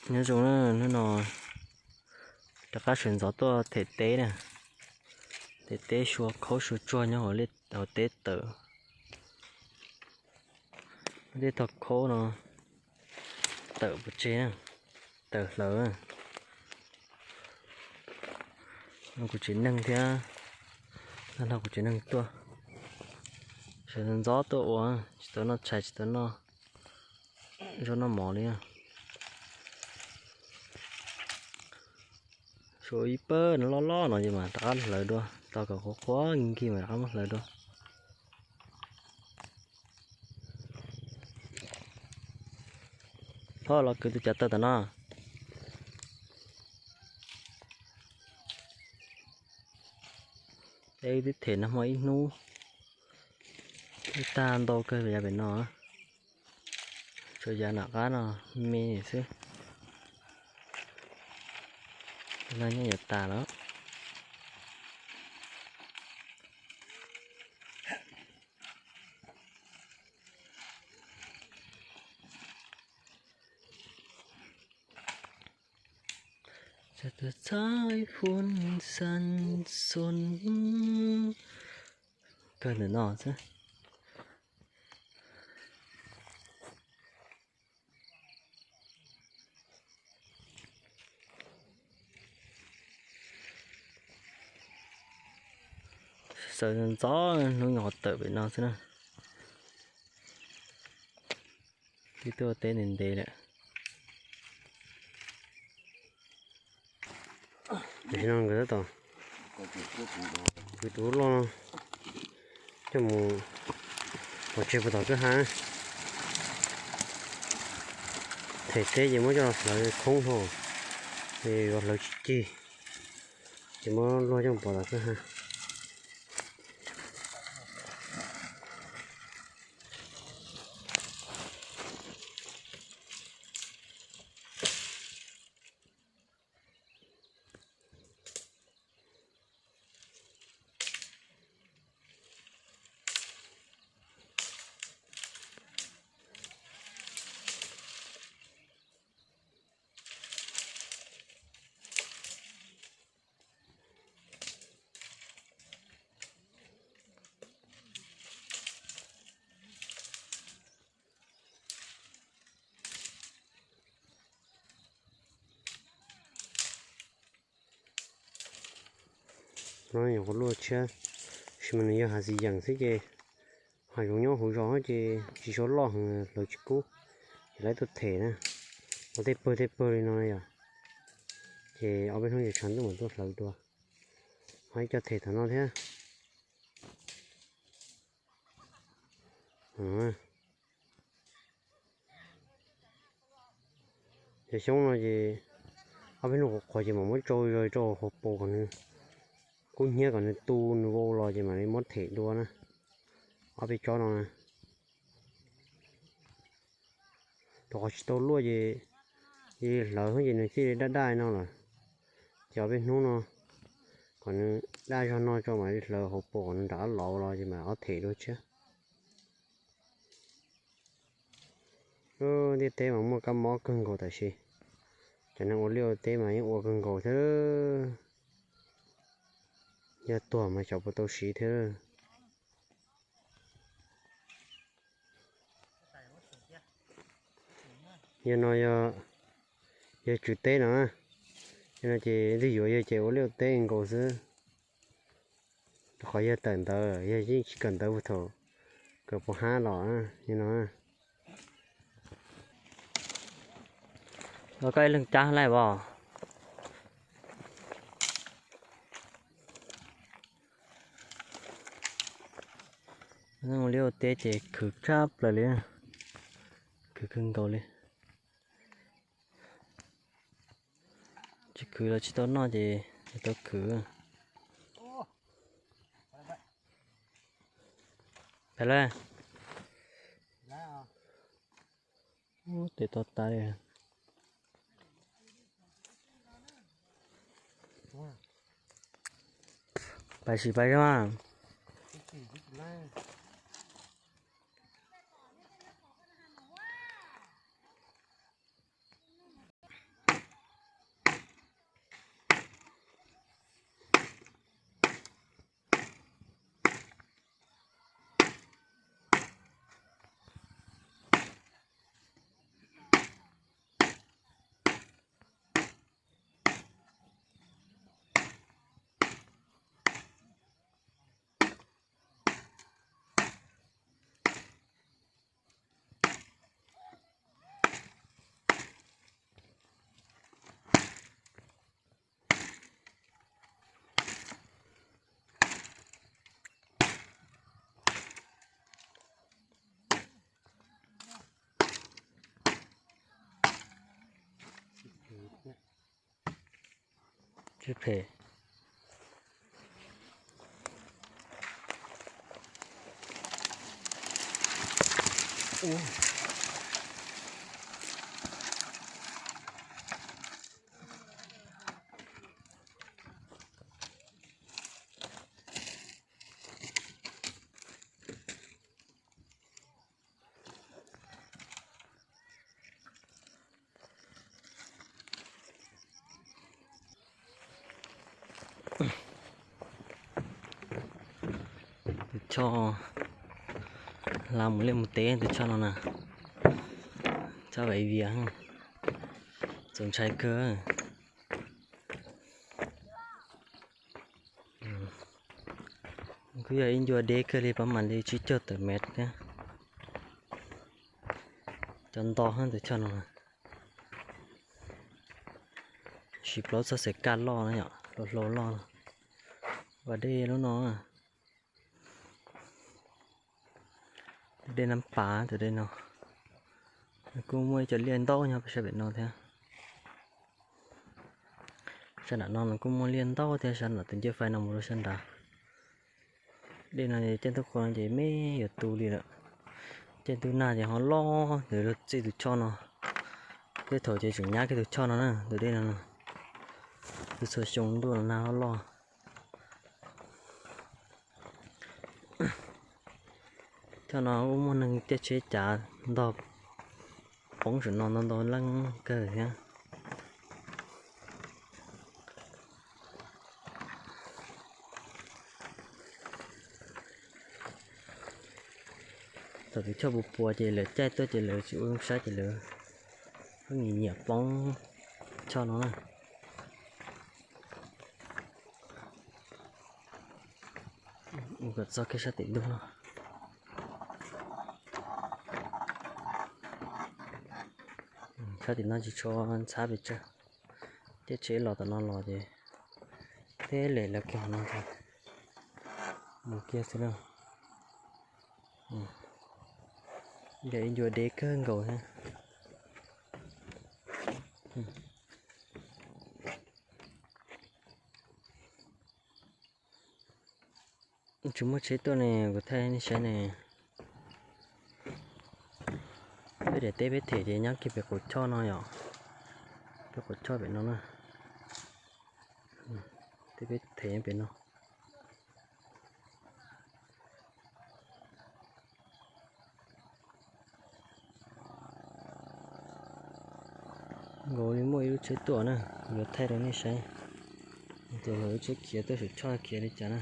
Nyob zoo na, hnub no rov qab sawv ntxov tuaj them teb na. Them teb, sua khaub sua tsuag nyob hauv teb tawm. Tej tog khaub no tawm pov tseg na, tawm hlawv. Kuv tsev neeg thiab, tag nrho kuv tsev neeg tuaj, sawv ntxov tuaj ua, tsis tau noj tshais, tsis tau noj zaub noj mov li. Suav ib pawg no loj loj no ces mam rov qab hlawv dua, tau kom qhuav qhuav nkig mas rov qab muab hlawv dua. Thov los kwv tus cav taw tom no. Peb twb them nag hmo ib hnub, ib tag ntau kawg yav pem no. Tsuas yav nram qab no me xwb. No nyob yav tas lawm. Txhais huam xan xon kawg ntawm no xwb. Sawv ntxov hnub nyoog qhov tawm pem no xwb na. Twb tuaj teb ntev ntev lawm. Tam sim no nkawd tab tom kwv tus loj no coj mus pov tseg puag tom kwj ha. Them teb ces muab coj los hlawv khoob hos, es yuav hlawv tsis cig, ces muab luag coj mus pov tom kwj ha. No nyuam qhuav luaj tshiab, tab sis mas nws yog hav xis yeem xwb ces hav zoov nyob hauv zos ces tsis tshua loj heev, hlawv tsis kub, ces lawv tuaj them na, ua tej pawg tej pawg li no yom. Ces ob peb hnub ces tshav ntuj mam tuaj hlawv dua. Ho ib co them tom no thiab. Cov xyoob no ces ob peb hnub qhuav qhuav ces mam muab tsau zog rau hauv paus kom nws kub hnyiab, kom nws tu nws vau los ces mam li muab them dua na. Ob peb tsob no na, rau qhov tsis tau luaj ces hlawv ces nws thiaj li daj daj no lawm. Ces ob peb hnub no kom nws daj zog no tso mam li hlawv hauv paus kom nws nram qab los los ces mam ob them dua tshiab. Ntiaj teb mas muaj kab mob kawg nkaus tam sim, cov neeg ua liaj ua teb mas yeej ua kawg nkaus thiab. Yog tuag mas xyov puas tau siv thiab. Yog no, yog tswv teb no, yog no ces ntxwg yuav yog ces ua liaj ua teb nkaus xwb. Rau qhov yog tawm ntawv, yog yeej tsis kawm ntawv puag thaum kawm puag hab los yog no. Koj ib leeg cab laij os. Ua liaj ua teb ces khwv tshaj plaws li, khwv kawg nkaus li. Tsis khwv los tsis tau noj ces tau khwv. Pais lawm. Ub, tes to tas li. Pais sim pais zoo. Phem. Tus choj hla mus liaj mus teb tus choj no na, choj vaiv vias, txaus ntshai kawg. Kuj yog ib ncua deb kawg li, pab mam li tsib caug tawm mev thiab. Cov nto tus choj no, siv plaub txoj xaim kaj loj na yom, hlau hlau loj. Vam dej lub no, dej Nab Pas tus dej no, kuj muaj ib co liaj ntau nyob peb sab pem no thiab. Sab nram no nws kuj muaj liaj ntau thiab, sab nram tus ncej fais no mus rau sab nrad. Dej no caij ntuj qhua no ces me yuav tu li lawm. Caij ntuj nag ces ho loj ntawd luag txij tus choj no. Tej thaum ces tseem nyab kiag tus choj no na, tus dej no, txhua xyoo ntuj no nag loj loj. Choj no kuj muaj neeg tiaj tsheb cav ntog poob saum no ntau ntau leej kawg thiab. Thaum tus choj puas puas ces lawv caij tuaj ces lawv tsis ua zoo saib ces lawv pheej nyiam nyiam poob choj no na. Ua kom txog kiag sab tim ntug no. Sab tim no tsis tshua ntxhab pes tsawg, tiaj tsheb los tom no los ces thiaj li lawv kiag no mus kiag xwb na. Yog ib ncua deb kawg nkaus thiab. Tsis muaj tsheb tuaj ne, kuv thaij nej saib ne. Peb daim teb peb them ces nyob kiag pem qaum choj no yom. Pem qaum choj pem no na. Teb peb them nyob pem no. Nkaus li muaj ib lub tsheb tuaj na, kuv yuav thaij rau nej saib. Tus lawv lub tsheb khiav tuaj saum choj khiav li cas na.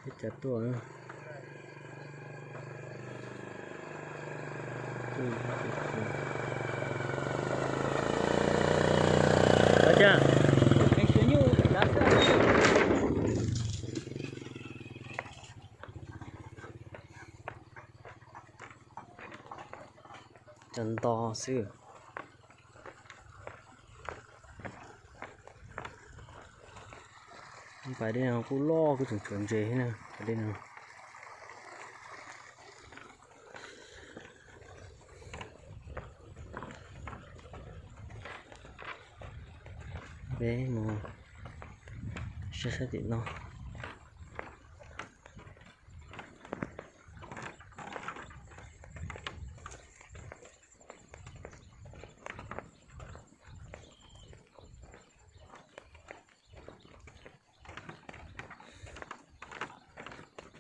Ib co tuaj. Cov nto xwb. Pas dej no kuj loj, kuj tseem tshuav ntses thiab na, pas dej no. Peb mus saib sab tim no.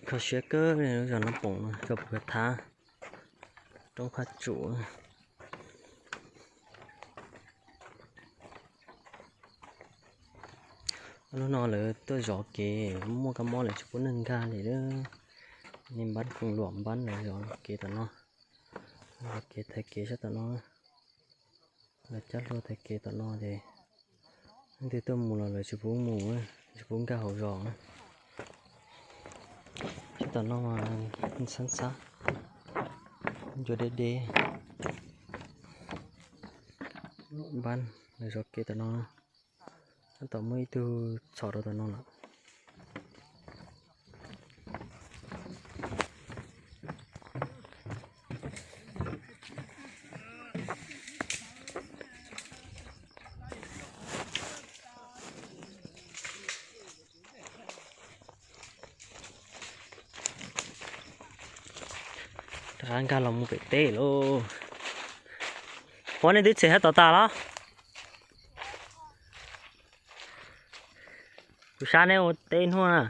Kho siab kawg li lub zos Nab Poom no, zos Phuv Thab, roob Phaj Tsum. Hnub no lawv tuaj zov kev, muaj kab mob lawv tsis pub neeg nkag li lawm. Nej npab koom luam npab lawv zov kev tom no, zov kev thaiv kev sab tom no. Lawv cab hlua thaiv kev tom no ces leej twg tuaj mus los lawv tsis pub mus, tsis pub nkag hauv zos. Sab tom no mas ntxhab ntxhab, ncua deb deb. Npab lawv zov kev tom no, tab tom muaj ib tug txhom rau tom no lawm. Nkag los mus pem teb lauj. Ua nej twb txhem sab tom tas los? Kuv sab neb ua teb hnub na.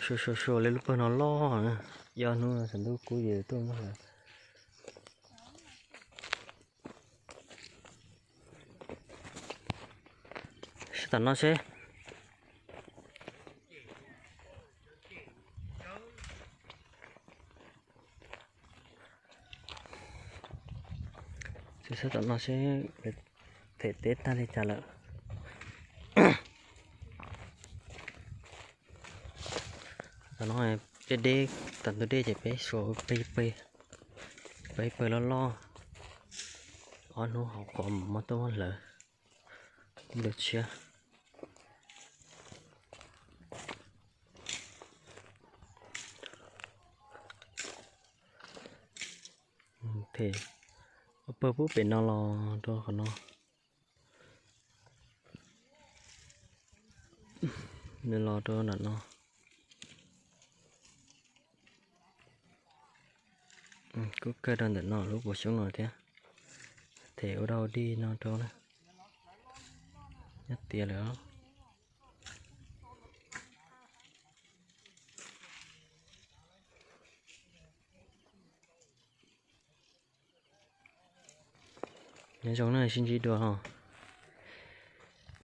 Suav suav suav li lub pawg no loj na. Yog hnub no saum ntuj kub yws tuaj muab hlawv. Sab tom no seb. Sab tom no seb them teb tag li cas lawm. Tom no peb deb, tom ntug dej ces peb suav peb, peb pawg loj loj. Ob hnub hauv qhov mas muab tuaj muab hlawv. Ntug tshiab. Them ob pawg pub pem no los rau qhov no. Nws los rau ntawm no. Kuj kawg rau ntawm no lub puas xyoob no thiab. Them ua dau dig no rau na. Nyob tiav lawm. Nyob zoo na, sib ntsib dua os.